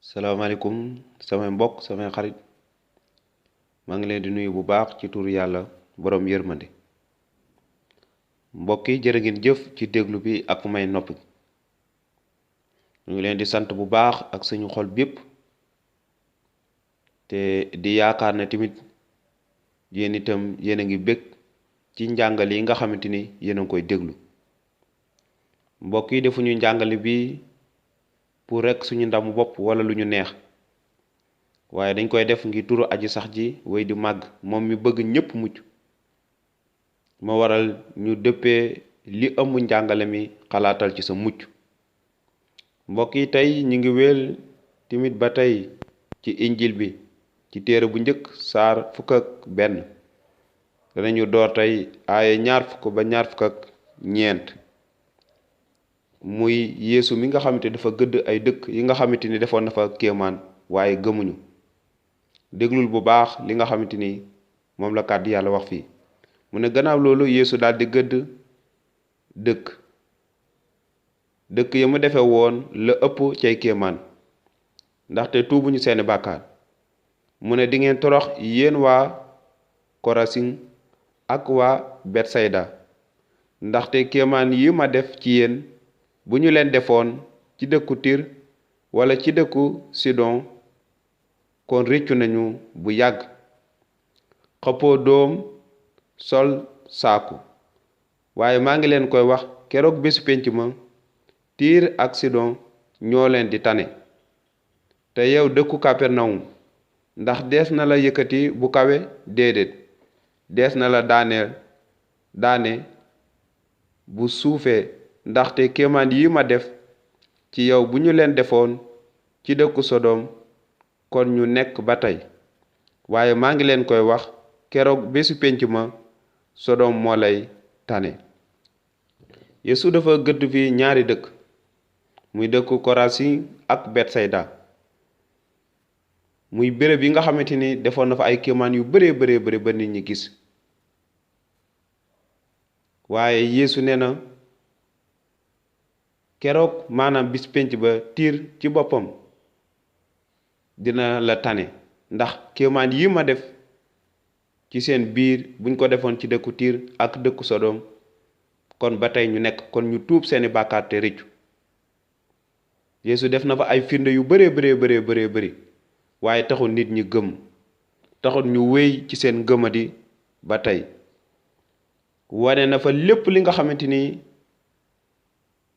salaamaaleykum samay mbokk samay xarit maa ngi leen di nuyu bu baax ci turu yàlla boroom yërmande mbokk yi jërë ngeen jëf ci déglu bi ak may noppi ñu ngi leen di sant bu baax ak suñu xol bépp te di yaakaar ne tamit yéen itam yéen a ngi bég ci njàngale yi nga xamante ni yéen a ngi koy déglu mbokk yi defuñu njàngale bi pour rek suñu ndamu bopp wala lu ñu neex waaye dañ koy def ngir turu aji sax ji way di màgg moom mi bëgg ñépp mucc moo waral ñu dëppee li ëmb njàngale mi xalaatal ci sa mucc mbokk yi tey ñu ngi wéel timit ba tey ci injil bi ci téere bu njëkk saar fukk ak benn danañu door tey aaye ñaar fukk ba ñaar fukk ak ñeent muy yeesu mi nga xamante dafa gëdd ay dëkk yi nga xamante ni defoon na fa kéemaan waaye gëmuñu déglul bu baax li nga xamante ni moom la kàddu yàlla wax fii mu ne gannaaw loolu yeesu daal di gëdd dëkk ya mu defe woon la ëpp cay kéemaan ndaxte tuubuñu seeni bàkkaar mu ne dingeen torox yéen waa korasin ak waa betsayda ndaxte kéemaan yi ma def ci yéen bu ñu leen defoon ci dëkku tir wala ci dëkku sidon kon réccu nañu bu yàgg xëppoo doom sol saaku waaye maa ngi leen koy wax keroog bésu pénc ma tiir ak sidon ñoo leen di tane te yow dëkku Kapernaum ndax dees na la yëkkati bu kawe déedéet dees na la daane bu suufee ndaxte kéemaan yi ma def ci yow bu ñu leen defoon ci dëkku Sodom kon ñu nekk ba tey waaye maa ngi leen koy wax keroog bésu pénc ma Sodom moo lay tane Yeesu dafa gëdd fi ñaari dëkk muy dëkku Korasin ak Betsayda muy béréb yi nga xamante ni defoon na fa ay kéemaan yu bëree ba nit ñi gis waaye Yeesu nee na keroog maanaam bis pénc ba tiir ci boppam dina la tane ndax kéemaan yi ma def ci seen biir buñ ko defoon ci dëkku tiir ak dëkku Sodom kon ba tey ñu nekk kon ñu tuub seeni bàkkaar te rëccu Yeesu def na fa ay firnde yu bëri waaye taxul nit ñi gëm taxul ñu wéy ci seen gëmadi ba tey wane na fa lépp li nga xamante ni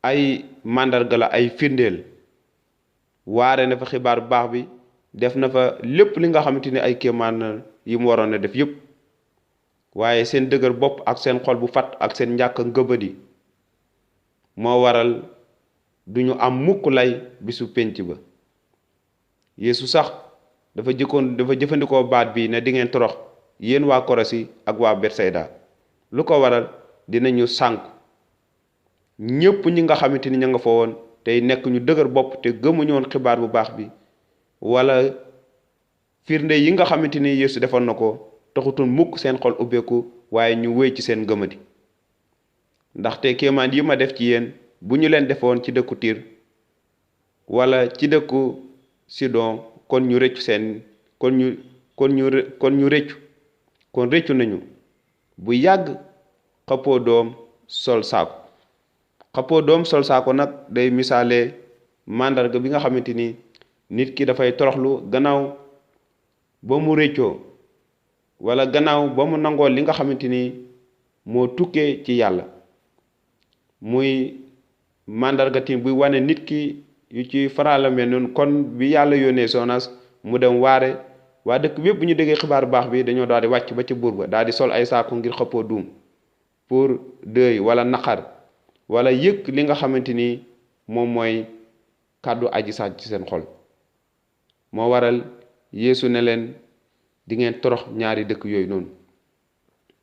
ay màndarga la ay firndeel waare na fa xibaar bu baax bi def na fa lépp li nga xamante ni ay kéemaan yi mu waroon a def yépp waaye seen dëgër bopp ak seen xol bu fat ak seen njàkk ngëbadi moo waral duñu am mukk lay bisu pénc ba Yeesu sax dafa jëfandikoo baat bi ne dingeen torox yéen waa Korasi ak waa Betsayda lu ko waral dinañu sànku ñépp ñi nga xamante ni ña nga fa woon tey nekk ñu dëgër bopp te gëmuñu woon xibaar bu baax bi wala firnde yi nga xamante ni Yeesu defoon na ko taxutoon mukk seen xol ubbeeku waaye ñu wéy ci seen gëmadi ndaxte kéemaan yi ma def ci yéen bu ñu leen defoon ci dëkku Tiir wala ci dëkku Sidon kon ñu rëccu nañu bu yàgg xëppoo doom sol saako xëppoo doom sol saako nag day misaale màndarga bi nga xamante ni nit ki dafay toroxlu gannaaw ba mu rëccoo wala gannaaw ba mu nangoo li nga xamante ni moo tukkee ci yàlla muy màndarga tim buy wane nit ki yu ci farala mel noonu kon bi yàlla yónnee Sonas mu dem waare waa dëkk bépp bu ñu déggee xibaar bu baax bi dañoo daal di wàcc ba ci buur ba daal di sol ay saako ngir xëppoo duum pour dëy wala naqar wala yëg li nga xamante ni moom mooy kàddu aji sax ci seen xol moo waral Yeesu ne leen di ngeen torox ñaari dëkk yooyu noonu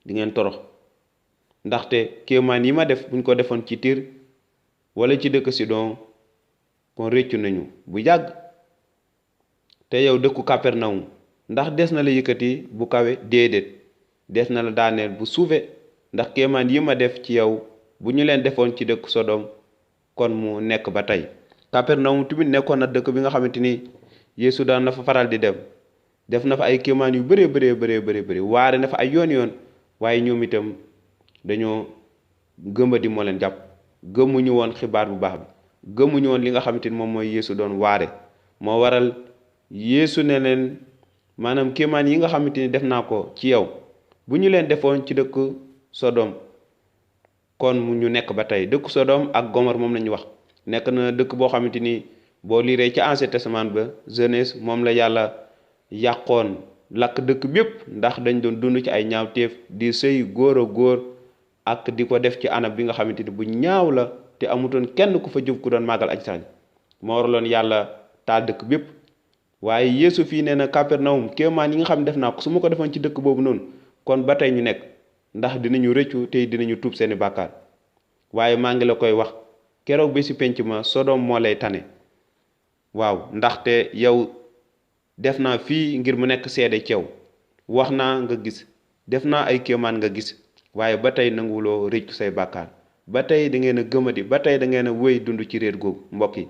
di ngeen torox ndaxte kéemaan yi ma def buñ ko defoon ci Tiir wala ci dëkk Sidon kon réccu nañu bu yàgg te yow dëkku Kapernaum ndax des na la yëkkati bu kawe déedéet des na la daaneel bu suufe ndax kéemaan yi ma def ci yow bu ñu leen defoon ci dëkk Sodom kon mu nekk ba tey Kapernaum tamit nekkoon na dëkk bi nga xamante ni Yeesu daan na fa faral di dem def na fa ay kéemaan yu bëree bëri waare na fa ay yoon waaye ñoom itam dañoo gëmadi moo leen jàpp gëmuñu woon xibaar bu baax bi gëmuñu woon li nga xamante ni moom mooy Yeesu doon waare moo waral Yeesu ne leen maanaam kéemaan yi nga xamante ni def naa ko ci yow bu ñu leen defoon ci dëkk Sodom kon mu ñu nekk ba tey dëkk Sodom ak Gomor moom la ñu wax nekk na dëkk boo xamante ni boo liiree ci Ancien Testament ba Genèse moom la yàlla yàqoon lakk dëkk bépp ndax dañ doon dund ci ay ñaawteef di sëy góor a góor ak di ko def ci anam bi nga xamante ni bu ñaaw la te amutoon kenn ku fa jóg ku doon màggal aj sax moo waraloon yàlla taal dëkk bépp waaye Yeesu fii nee na Capernaum kéemaan yi nga xam ne def naa ko su ma ko defoon ci dëkk boobu noonu kon ba tey ñu nekk ndax dinañu rëccu tey dinañu tuub seeni bàkkaar waaye maa ngi la koy wax keroog bi si penc ma Sodom moo lay tane waaw ndaxte yow def naa fii ngir mu nekk seede ci yow wax naa nga gis def naa ay kéemaan nga gis waaye ba tey nanguwuloo rëccu say bàkkaar ba tey da ngeen a gëmadi ba tey da ngeen a wéy dund ci réer googu mbokk yi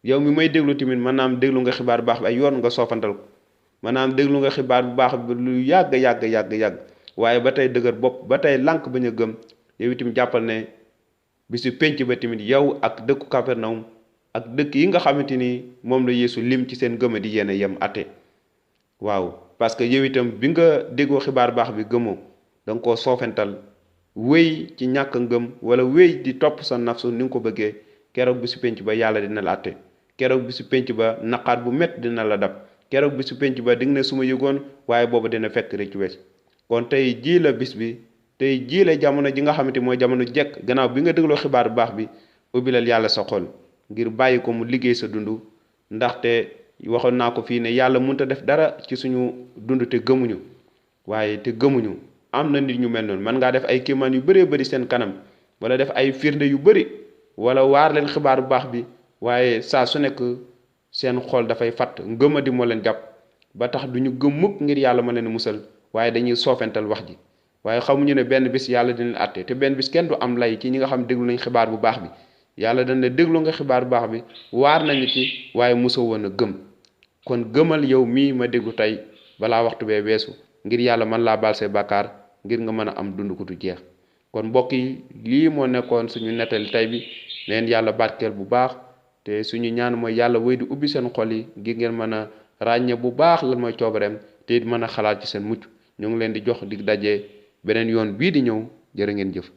yow mi may déglu tamit maanaam déglu nga xibaar bu baax bi ay yoon nga soofantal ko maanaam déglu nga xibaar bu baax bi lu yàgg waaye ba tey dëgër bopp ba tey lànk bañ a gëm yow itam jàppal ne bisu penc ba tamit yow ak dëkku Capernaum ak dëkk yi nga xamante ni moom la Yeesu lim ci seen gëmadi yéen a yem ate waaw parce que yow itam bi nga déggoo xibaar bu baax bi gëmoo da nga koo soofental wéy ci ñàkk ngëm wala wéy di topp sa nafsu ni nga ko bëggee keroog bisu penc ba yàlla dina la atte keroog bisu penc ba naqaat bu métti dina la dab keroog bisu penc ba di nga ne su ma yëgoon waaye boobu dina fekk rëcc wees kon tey jii la bis bi tey jii la jamono ji nga xamante mooy jamono jekk gannaaw bi nga dégloo xibaar bu baax bi ubbilal yàlla sa xol ngir bàyyi ko mu liggéey sa dund ndaxte waxoon naa ko fii ne yàlla mënut a def dara ci suñu dund te gëmuñu waaye te gëmuñu am na nit ñu mel noonu mën ngaa def ay kéemaan yu bëree bëri seen kanam wala def ay firnde yu bëri wala waar leen xibaar bu baax bi waaye saa su nekk seen xol dafay fatt ngëmadi moo leen jàpp ba tax du ñu gëm mukk ngir yàlla ma leen musal waaye dañuy soofental wax ji waaye xamuñu ne benn bis yàlla dina àtte te benn bis kenn du am lay ci ñi nga xam déglu nañ xibaar bu baax bi yàlla dañ ne déglu nga xibaar bu baax bi waar nañu ci waaye musa woon a gëm kon gëmal yow mii ma déglu tey balaa waxtu bee weesu ngir yàlla mën laa baal say bàkkaar ngir nga mën a am dund ku du jeex kon mbokk yi lii moo nekkoon suñu nettali tey bi leen yàlla barkeel bu baax te suñu ñaan mooy yàlla wéy di ubbi seen xol yi ngir ngeen mën a ràññee bu baax lan mooy coobareem te it mën a xalaat ci seen mucc ñu ngi leen di jox dig daje beneen yoon bii di ñëw jërë ngeen jëf